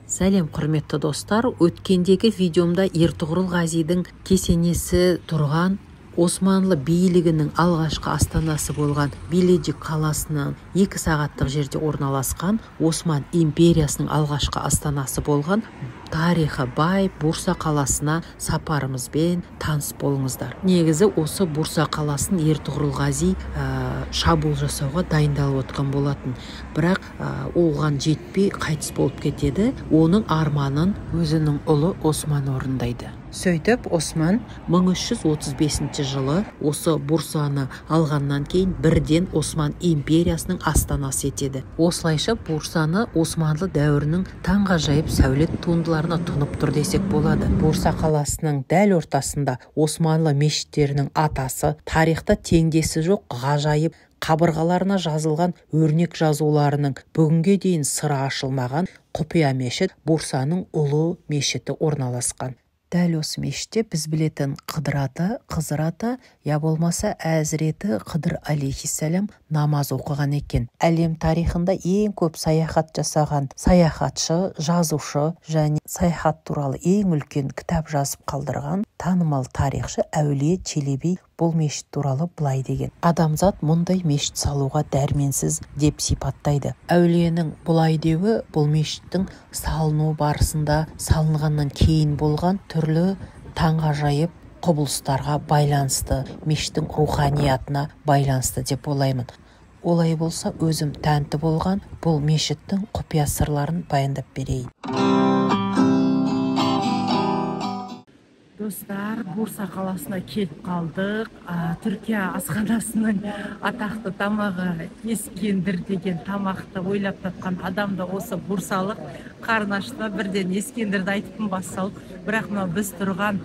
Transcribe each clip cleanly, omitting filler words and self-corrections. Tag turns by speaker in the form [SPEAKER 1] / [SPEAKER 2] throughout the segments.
[SPEAKER 1] Сәлем, құрметті достар. Өткендегі видеомда Эртугрул Ғазидің кесенесі тұрған Османлы билігінің алғашқы астанасы болған Биледжик қаласынан 2 сағаттық жерде орналасқан Осман империясының алғашқы астанасы болған тарихы бай Бурса қаласына сапарымызбен таныс болыңыздар. Негізі осы Бурса қаласын Эртугрул Ғази шабуыл жасауға дайындалып отқан болатын. Бірақ оған жетпей қайтыс болып кетеді. Оның арманын өзінің ұлы Осман орындайды. Сөйтіп Осман 1335 жылы осы Бурсаны алғаннан кейін бірден Осман империясының астанасы етеді. Осылайша Бурсаны Османлы дәуірінің таңғажайып сәулет туындыларына тұнып тұр десек болады. Бурса қаласының дәл ортасында Османлы мешіттерінің атасы, тарихта теңдесі жоқ ғажайып қабырғаларына жазылған өрнек жазуларының бүгінге дейін сыры ашылмаған құпия мешіт Бурсаның ұлы мешіті орналасқан. Дәл осы мешітте біз білетін Қыдыр ата, Қызыр ата, я болмаса Әзіреті Қыдыр алейхиссалам намаз оқыған екен. Әлем тарихында ең көп саяхат жасаған саяхатшы, жазушы және саяхат туралы ең үлкен кітап жазып қалдырған танымал тарихшы Әулие Челеби бұл мешіт туралы былай деген: адамзат мұндай мешіт салуға дәрменсіз деп сипаттайды. Әулиенің бұлай деуі бұл мешіттің салыну барысында салынғаннан кейін болған түрлі таңғажайып құбылыстарға байланысты, мешіттің руханиятына байланысты деп ойлаймын. Олай болса, өзім тәнті болған бұл мешіттің құпия сырларын баяндап берейін.
[SPEAKER 2] Достар, Бурса қаласына келіп қалдық. Түркия асханасының атақты тамағы Ескендір деген тамақты ойлап тапқан адам да осы бурсалық. Қарны ашты, бірден Ескендірді айтыппын бас салып. Бірақ мынау біз тұрған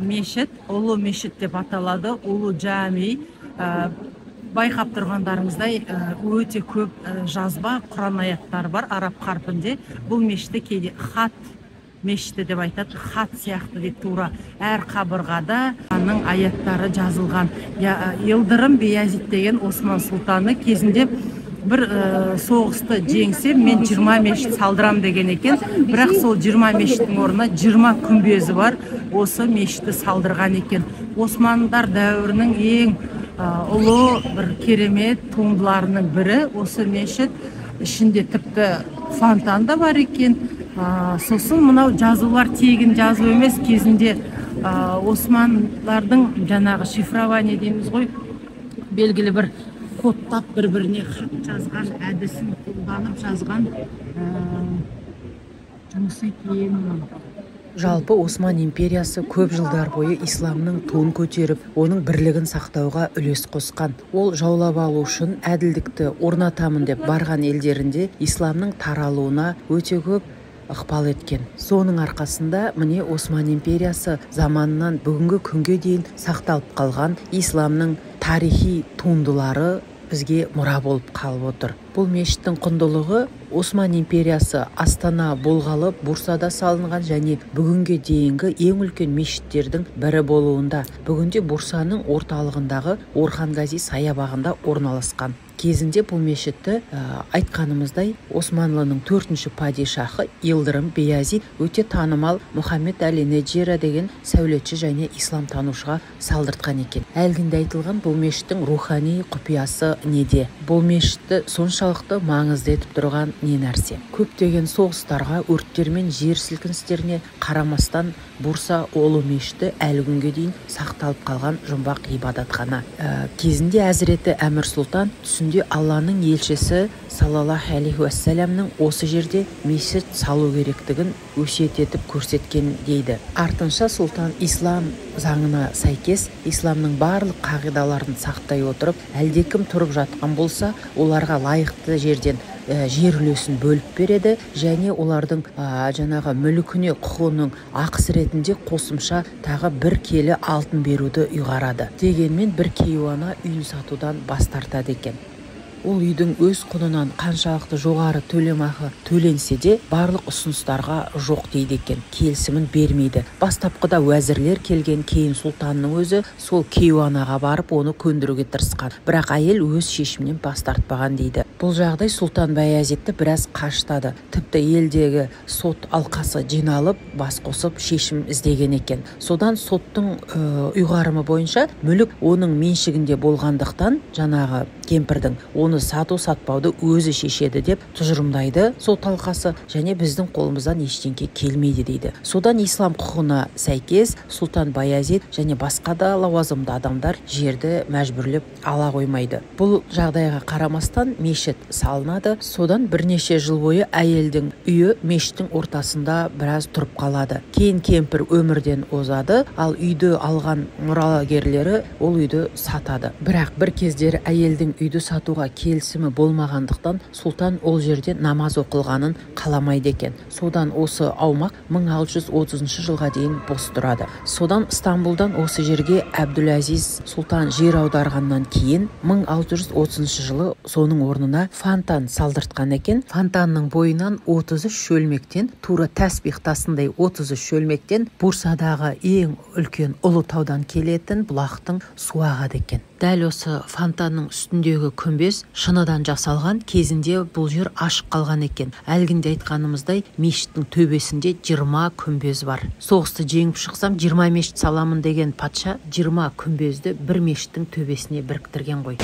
[SPEAKER 2] мешіт, ұлы мешіт деп аталады, Ұлы Жами. Байқап тұрғандарыңыздай өте көп жазба Құран аяттары бар араб қарпінде. Бұл мешітті кейде хат мешіті деп айтады, хат сияқты дейді, тура әр қабырғада аның аяттары жазылған. Йылдырым Беязит деген Осман сұлтаны кезінде бір соғысты жеңсе, мен 20 мешіт салдырам деген екен. Бірақ сол 20 мешіттің орнына 20 күмбезі бар осы мешітті салдырған екен. Османдар дәуірінің ең ұлы бір керемет туындыларының бірі осы мешіт. Ішінде тіпті фонтан да бар екен. Сосын мынау жазулар тегін жазу емес, кезінде османдардың жаңағы шифрование дейміз ғой, белгілі бір кодтап бір-біріне хат жазған әдісін қолданып жазған жұмыс екен.
[SPEAKER 1] Жалпы Осман империясы көп жылдар бойы исламның туын көтеріп, оның бірлігін сақтауға үлес қосқан. Ол жаулап алу үшін әділдікті орнатамын деп барған елдерінде исламның таралуына өте көп ықпал еткен. Соның арқасында міне Осман империясы заманынан бүгінгі күнге дейін сақталып қалған исламның тарихи туындылары бізге мұра болып қалып отыр. Бұл мешіттің құндылығы Осман империясы астана болғалы Бурсада салынған және бүгінге дейінгі ең үлкен мешіттердің бірі болуында. Бүгінде Бурсаның орталығындағы Орхан Гази саябағында орналасқан. Кезінде бұл мешітті айтқанымыздай Османлының 4-ші падишахы Йылдырым Беязит өте танымал Мұхаммед Али Неджера деген сәулетші және ислам танушыға салдыртқан екен. Әлгінде айтылған бұл мешіттің рухани құпиясы неде? Бұл мешітті соншалықты маңызды етіп тұрған не нәрсе? Көптеген соғыстарға, өрттер мен жер сілкіністеріне қарамастан Бурса ұлы мешіті әлі күнге дейін сақталып қалған жұмбақ ғибадатхана. Кезінде Әзіреті Әмір Сұлтан түсінде Алланың елшісі саллаллаху алейхи уассаламның осы жерде мешіт салу керектігін өсиет етіп көрсеткен дейді. Артынша сұлтан ислам заңына сәйкес исламның барлық қағидаларын сақтай отырып, әлдекім тұрып жатқан болса, оларға лайықты жерден жер үлесін бөліп береді және олардың жаңағы мүлкіне құқығының ақысы ретінде қосымша тағы бір келі алтын беруді ұйғарады. Дегенмен бір кейуана үйін сатудан бас тартады екен. Ол үйдің өз құнынан қаншалықты жоғары төлемақы төленсе де, барлық ұсыныстарға жоқ дейді екен, келісімін бермейді. Бастапқыда уәзірлер келген, кейін сұлтанның өзі сол кейуанаға барып оны көндіруге тырысқан. Бірақ әйел өз шешімінен бас тартпаған дейді. Бұл жағдай Сұлтан Баязитті біраз қаштады. Тіпті елдегі сот алқасы жиналып, бас қосып шешім іздеген екен. Содан соттың ұйғарымы бойынша мүлік оның меншігінде болғандықтан, жаңағы кемпірдің оны сату-сатпауды өзі шешеді деп тұжырымдайды сот алқасы, және біздің қолымыздан ештеңке келмейді дейді. Содан ислам құқығына сәйкес Сұлтан Баязит және басқа да лауазымды адамдар жерді мәжбүрлеп ала қоймайды. Бұл жағдайға қарамастан мешіт салынады. Содан бірнеше жыл бойы әйелдің үйі мешіттің ортасында біраз тұрып қалады. Кейін кемпір өмірден озады, ал үйді алған мұрагерлері ол үйді сатады. Бірақ бір кездері әйелдің үйді сатуға келісімі болмағандықтан сұлтан ол жерде намаз оқылғанын қаламайды екен. Содан осы аумақ 1630 жылға дейін бос тұрады. Содан Стамбулдан осы жерге Әбдүләзиз сұлтан жер аударғаннан кейін 1630 жылы соның орнына фонтан салдыртқан екен. Фонтанның бойынан 33 шөлмектен, тура тәсбих тасындай 33 шөлмектен Бурсадағы ең үлкен ұлы таудан келетін бұлақтың суы ағады екен. Дәл осы фонтанның үстіндегі күмбез шыныдан жасалған, кезінде бұл жер ашық қалған екен. Әлгінде айтқанымыздай, мешіттің төбесінде 20 күмбез бар. Соғысты жеңіп шықсам 20 мешіт саламын деген патша 20 күмбезді бір мешіттің төбесіне біріктірген ғой.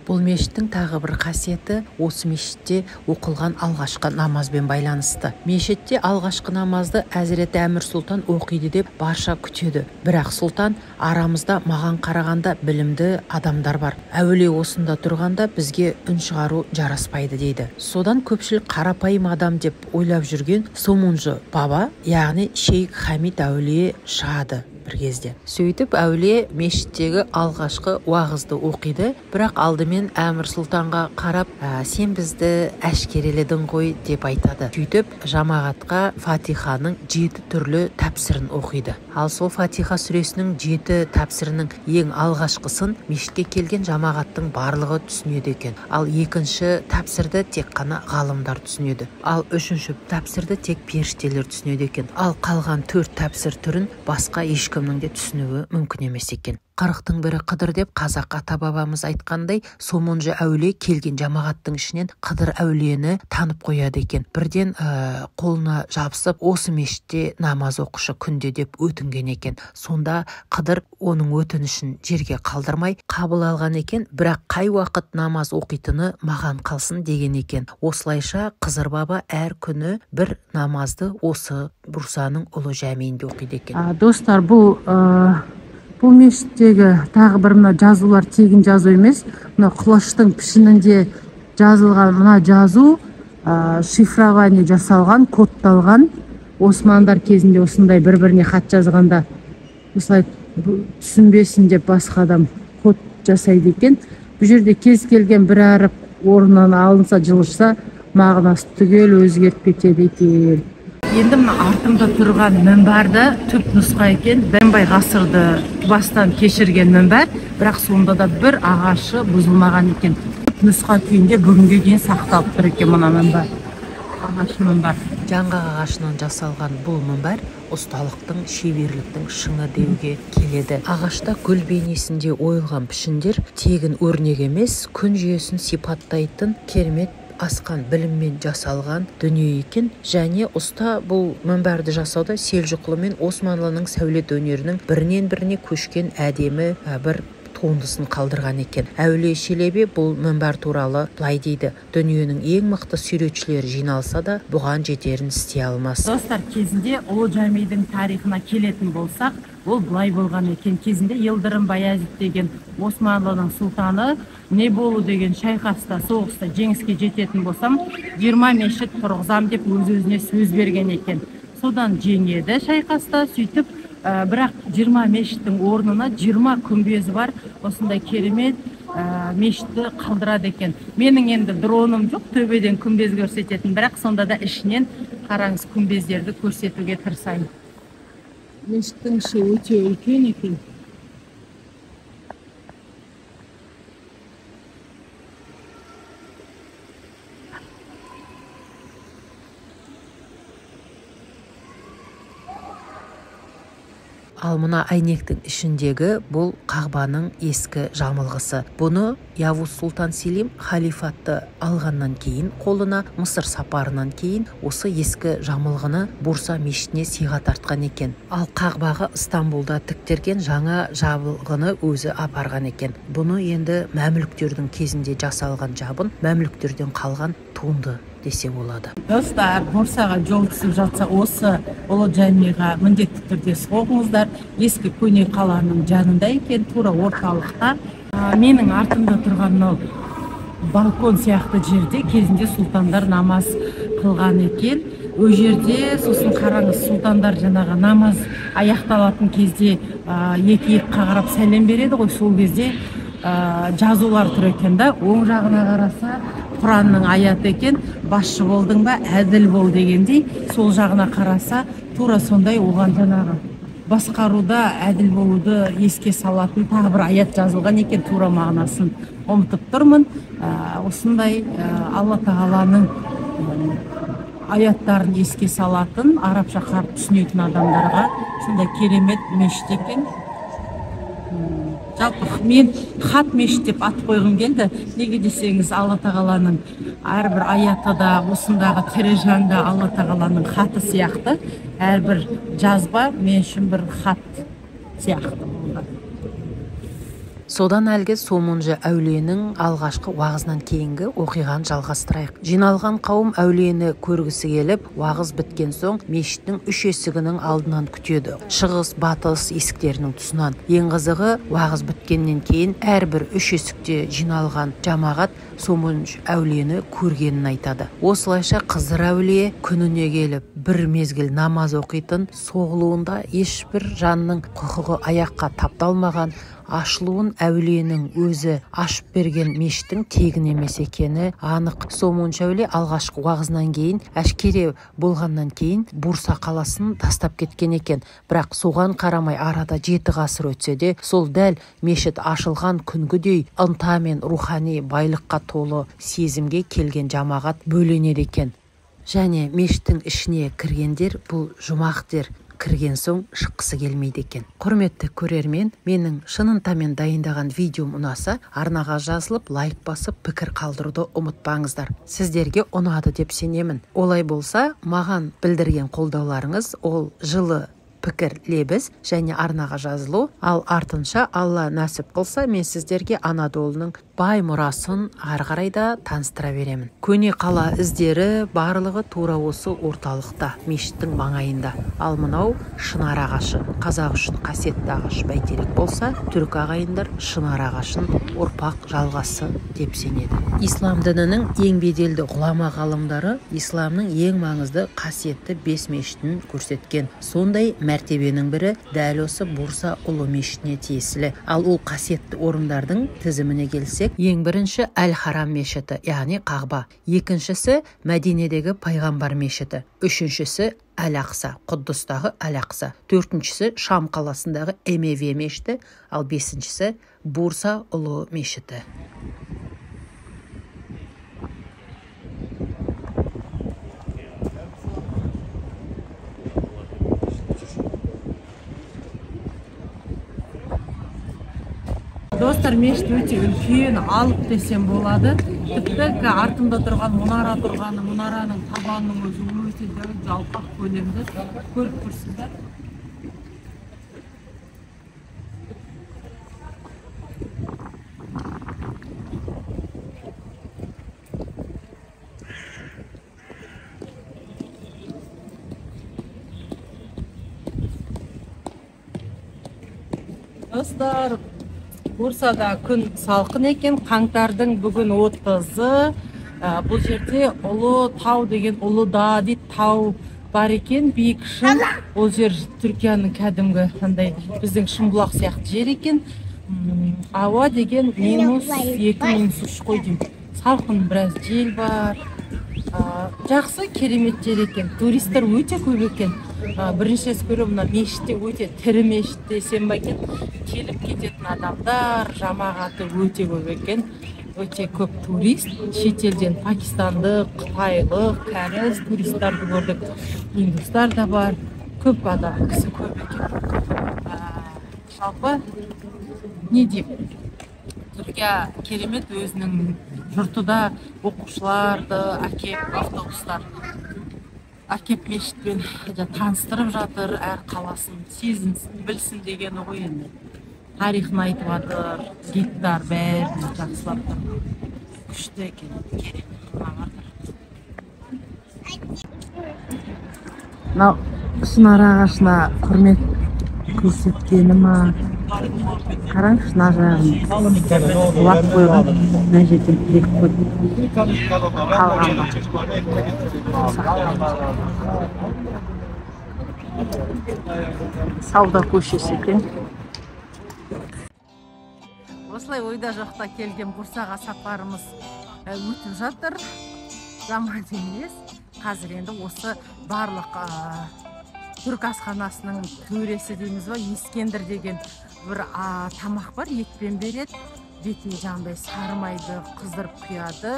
[SPEAKER 1] Бұл мешіттің тағы бір қасиеті осы мешітте оқылған алғашқы намазбен байланысты. Мешітте алғашқы намазды Әзіреті Әмір Сұлтан оқиды деп барша күтеді. Бірақ сұлтан, арамызда маған қарағанда білімді адамдар бар. Әуелі осында тұрғанда бізге үн шығару жараспайды дейді. Содан көпшілік қарапайым адам деп ойлап жүрген Сомунжы баба, яғни Шейх Хамид әулие шығады бір кезде. Сөйтіп әулие мешіттегі алғашқы уағызды оқиды, бірақ алдымен Әмір Сұлтанға қарап, сен бізді әшкереледің ғой деп айтады. Сөйтіп жамағатқа Фатиханың 7 түрлі тәпсірін оқиды. Ал сол Фатиха сүресінің 7 тәпсірінің ең алғашқысын мешітке келген жамағаттың барлығы түсінеді екен. Ал екінші тәпсірді тек қана ғалымдар түсінеді. Ал үшінші тәпсірді тек періштелер түсінеді екен. Ал қалған 4 тәпсір түрін басқа ешкімнің де түсінуі мүмкін емес екен. 40-тың бірі Қыдыр деп қазақ ата-бабамыз айтқандай, Сомонжы әулие келген жамағаттың ішінен Қыдыр әулиені танып қояды екен. Бірден қолына жабысып, осы мешітте намаз оқышы күнде деп өтінген екен. Сонда Қыдыр оның өтінішін жерге қалдырмай қабыл алған екен, бірақ қай уақыт намаз оқитыны маған қалсын деген екен. Осылайша Қызыр баба әр күні бір намазды осы Бурсаның ұлы жәмиінде оқиды екен.
[SPEAKER 2] Достар, бұл мешіттегі тағы бір мына жазулар тегін жазу емес. Мына құлаштың пішінінде жазылған мына жазу шифрование жасалған, кодталған. Османдар кезінде осындай бір-біріне хат жазғанда осылай түсінбесін деп басқа адам код жасайды екен. Бұл жерде кез келген бір әріп орнынан алынса, жылжыса, мағынасы түгел өзгеріп кетеді екен. Енді мына артымда тұрған мінбарды түп нұсқа екен. Бәнбай ғасырды бастан кешірген мінбар, бірақ сонда да бір ағашы бұзылмаған екен. Түп нұсқа күйінде бүгінге дейін сақталып тұр екен мына мінбар. Ағаш мінбар.
[SPEAKER 1] Жаңғақ ағашынан жасалған бұл мінбар ұсталықтың, шеберліктің шыңы деуге келеді. Ағашта гүл бейнесінде ойылған пішіндер тегін өрнек емес, күн жүйесін сипаттайтын керемет асқан біліммен жасалған дүние екен. Және ұста бұл мінбарды жасауда Селжұқлы мен Османлының сәулет өнерінің бірінен біріне көшкен әдемі бір туындысын қалдырған екен. Әулие Шелеби бұл мінбар туралы былай дейді: дүниенің ең мықты суретшілері жиналса да бұған жетерін істей алмас.
[SPEAKER 2] Достар, кезінде Ұлы Жәмидің тарихына келетін болсақ, ол былай болған екен. Кезінде Йылдырым Баязид деген Османлының сұлтаны не болу деген шайқаста, соғыста жеңіске жететін болсам, 20 мешіт тұрғызам деп өз-өзіне сөз берген екен. Содан жеңеді шайқаста, сөйтіп бірақ 20 мешіттің орнына 20 күмбезі бар осындай керемет мешітті қалдырады екен. Менің енді дроным жоқ, төбеден күмбез көрсететін, бірақ сонда да ішінен қараңыз, күмбездерді көрсетуге тырысайын. Мешіттің іші өте үлкен екен.
[SPEAKER 1] Ал мына әйнектің ішіндегі бұл Қағбаның ескі жамылғысы. Бұны Явуз Сұлтан Селим халифатты алғаннан кейін, қолына Мысыр сапарынан кейін осы ескі жамылғыны Бурса мешітіне сыйға тартқан екен. Ал Қағбаға Истанбулда тіктірген жаңа жабылғыны өзі апарған екен. Бұны енді мәмлүктердің кезінде жасалған жабын, мәмлүктерден қалған туынды десе болады.
[SPEAKER 2] Достар, Бурсаға жол түсіп жатса, осы ұлы жамиға міндетті түрде соғыңыздар. Ескі көне қаланың жанында екен, тура орталықта. Менің артымда тұрған мынау балкон сияқты жерде кезінде сұлтандар намаз қылған екен. Ол жерде сосын қараңыз, сұлтандар жаңағы намаз аяқталатын кезде екі иыққа қарап сәлем береді ғой, сол кезде жазулар тұр екен да. Оң жағына қараса Құранның аяты екен, басшы болдың ба, әділ бол дегендей. Сол жағына қараса тура сондай оған жаңағы басқаруда әділ болуды еске салатын тағы бір аят жазылған екен, тура мағынасын ұмытып тұрмын. Осындай Алла Тағаланың аяттарын еске салатын, арабша қаріп түсінетін адамдарға сондай керемет мешіт екен. Жалпы мен хат мешіт деп ат қойғым келді. Неге десеңіз, Алла Тағаланың әрбір аяты да, осындағы тірі жан да Алла Тағаланың хаты сияқты. Әрбір жазба мен үшін бір хат сияқты болды.
[SPEAKER 1] Содан әлгі Сомунжы әулиенің алғашқы уағызынан кейінгі оқиғаны жалғастырайық. Жиналған қауым әулиені көргісі келіп, уағыз біткен соң мешіттің үш есігінің алдынан күтеді. Шығыс, батыс есіктерінің тұсынан. Ең қызығы, уағыз біткеннен кейін әрбір үш есікте жиналған жамағат Сомунжы әулиені көргенін айтады. Осылайша Қызыр әулие күніне келіп, бір мезгіл намаз оқитын, соғылуында ешбір жанның құқығы аяққа тапталмаған, ашылуын әулиенің өзі ашып берген мешіттің тегін емес екені анық. Сомунжы әулие алғашқы уағызынан кейін, әшкере болғаннан кейін Бурса қаласын тастап кеткен екен. Бірақ соған қарамай арада 7 ғасыр өтсе де, сол дәл мешіт ашылған күнгідей ынта мен рухани байлыққа толы сезімге келген жамағат бөленеді екен. Және мешіттің ішіне кіргендер бұл жұмақ дер, кірген соң шыққысы келмейді екен. Құрметті көрермен, менің шын ынтамен дайындаған видеом ұнаса, арнаға жазылып, лайк басып, пікір қалдыруды ұмытпаңыздар. Сіздерге ұнады деп сенемін. Олай болса, маған білдірген қолдауларыңыз ол жылы пікір, лебіз және арнаға жазылу. Ал артынша Алла нәсіп қылса, мен сіздерге Анадолының бай мұрасын ары қарай да таныстыра беремін. Көне қала іздері барлығы тура осы орталықта, мешіттің маңайында. Ал мынау шынар ағашы. Қазақ үшін қасиетті ағаш бәйтерек болса, түрік ағайындар шынар ағашын ұрпақ жалғасы деп сенеді. Ислам дінінің ең беделді ғұлама ғалымдары исламның ең маңызды қасиетті 5 мешітін көрсеткен. Сондай мәртебенің бірі дәл осы Бурса ұлы мешітіне тиесілі. Ал ол қасиетті орындардың тізіміне келсек, ең бірінші Әл-Харам мешіті, яғни Қағба. Екіншісі Мәдинедегі пайғамбар мешіті. Үшіншісі Әл-Ақса, Құддыстағы Әл-Ақса. Төртіншісі Шам қаласындағы Эмеве мешіті, ал бесіншісі Бурса ұлы мешіті.
[SPEAKER 2] Достар, мешіт өте үлкен, алып десем болады. Тіпті артымда тұрған мұнара тұрғаны, мұнараның табанының өзі өте дәу, жалпақ көлемді көріп тұрсыздар. Достар, Бурсада күн салқын екен, қаңтардың бүгін 30-ы. Бұл жерде ұлы тау деген, ұлы да дейді, тау бар екен, биік шың. Ол жер Түркияның кәдімгі қандай біздің Шымбұлақ сияқты жер екен. Ауа деген -2, -3 қой деймін. Салқын, біраз жел бар. Жақсы, керемет жер екен. Туристер өте көп екен. Бірінші рет көремін, мына мешітте өте тірі мешіт десем ба екен. Келіп кететін адамдар, жамағаты өте көп екен. Өте көп турист, шетелден пакистандық, қытайлық, кәріс туристарды көрдік. Индустар да бар. Көп адам, кісі көп екен. Жалпы не деймін, Түркия керемет, өзінің жұрты да оқушыларды әкеп, автобустар әкеп мешітпен таныстырып жатыр, әр қаласын сезінсін, білсін дегені ғой енді. Тарихын айтып жатыр, гидтар бәрін жақсылап тұр. Күшті екен, керемет. Мынау шынар ағашына құрмет көрсеткені ма? Қараңызшы, мына жағын бұлақ қойған, мына жерден тілек қойып қалғанға. Сауда көшесі екен. Осылай ойда жоқта келген Бурсаға сапарымыз өтіп жатыр. Жаман емес. Қазір енді осы барлық түрік асханасының төресі дейміз ба, Ескендір деген бір тамақ бар, етпен береді. Бетіне жаңағыдай сары майды қыздырып құяды,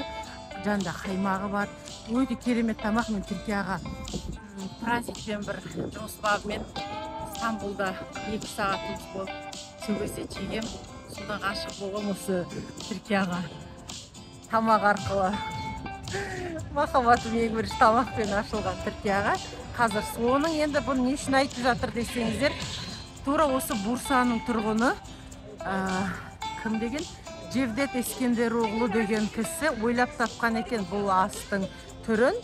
[SPEAKER 2] жанында қаймағы бар. Өте керемет тамақ. Мен Түркияға транзитпен бір жұмыс бабымен Стамбулда 2 сағатымыз болып, сол кезде жегем. Содан ғашық болғам осы Түркияға тамақ арқылы. Махаббатым ең бірінші тамақпен ашылған Түркияға. Қазір соның енді бұны не үшін айтып жатыр десеңіздер, тура осы Бурсаның тұрғыны кім деген, Джевдет Ескендероғлы деген кісі ойлап тапқан екен бұл астың түрін.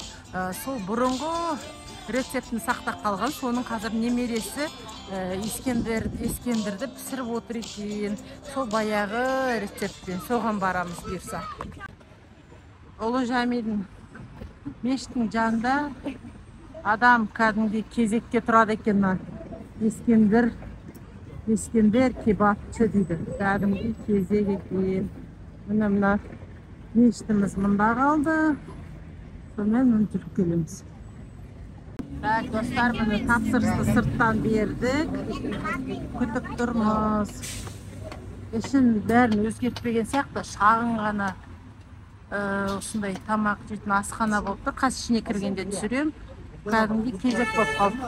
[SPEAKER 2] Сол бұрынғы рецептін сақтап қалған, соның қазір немересі Ескендірді пісіріп отыр екен. Сол баяғы рецептпен соған барамыз бұйырса. Ұлы Жәмидің мешіттің жанында адам кәдімгідей кезекке тұрады екен. Мына Ескендер кебапчы дейді, кәдімгідей кезек екен. Міне мына мешітіміз мында қалды. Сонымен міне жүріп келеміз. Так, достар, міне тапсырысты сырттан бердік, күтіп тұрмыз. Ішін бәрін өзгертпеген сияқты, шағын ғана осындай тамақ жейтін асхана болып тұр. Қазір ішіне кіргенде түсірем. Кәдімгідей кезек болып қалды.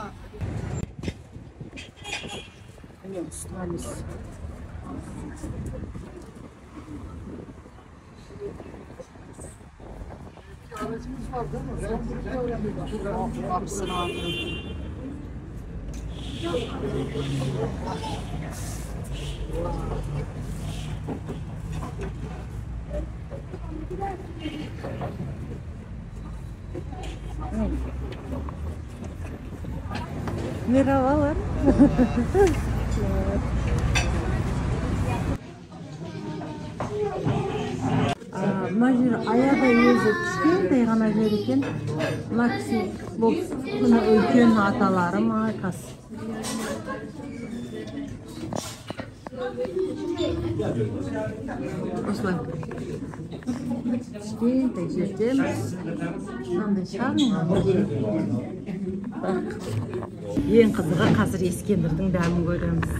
[SPEAKER 2] Міне ұстамыз. Merhabalar. Мына жер аядай өзі кішкентай ғана жер екен. Мына кісі мына үлкен аталары ма қас. Осылай кішкентай жерде мынандай шағын. Бірақ ең қызығы қазір Ескендірдің дәмін көреміз.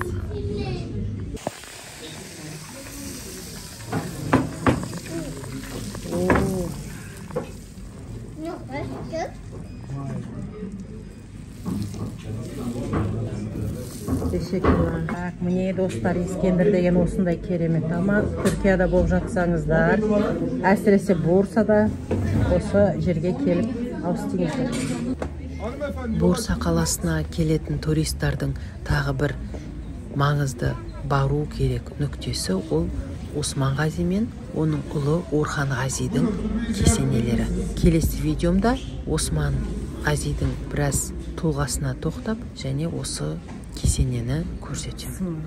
[SPEAKER 2] Teşekkürler. Міне достар, Ескендір деген осындай керемет тамақ. Түркияда болып жатсаңыздар, әсіресе Бурсада осы жерге келіп ауыз тиіңіздер.
[SPEAKER 1] Бурса қаласына келетін туристардың тағы бір маңызды бару керек нүктесі ол Осман Ғази мен оның ұлы Орхан Ғазидің кесенелері. Келесі видеомда Осман Ғазидің біраз тұлғасына тоқтап және осы кесенені көрсетемін.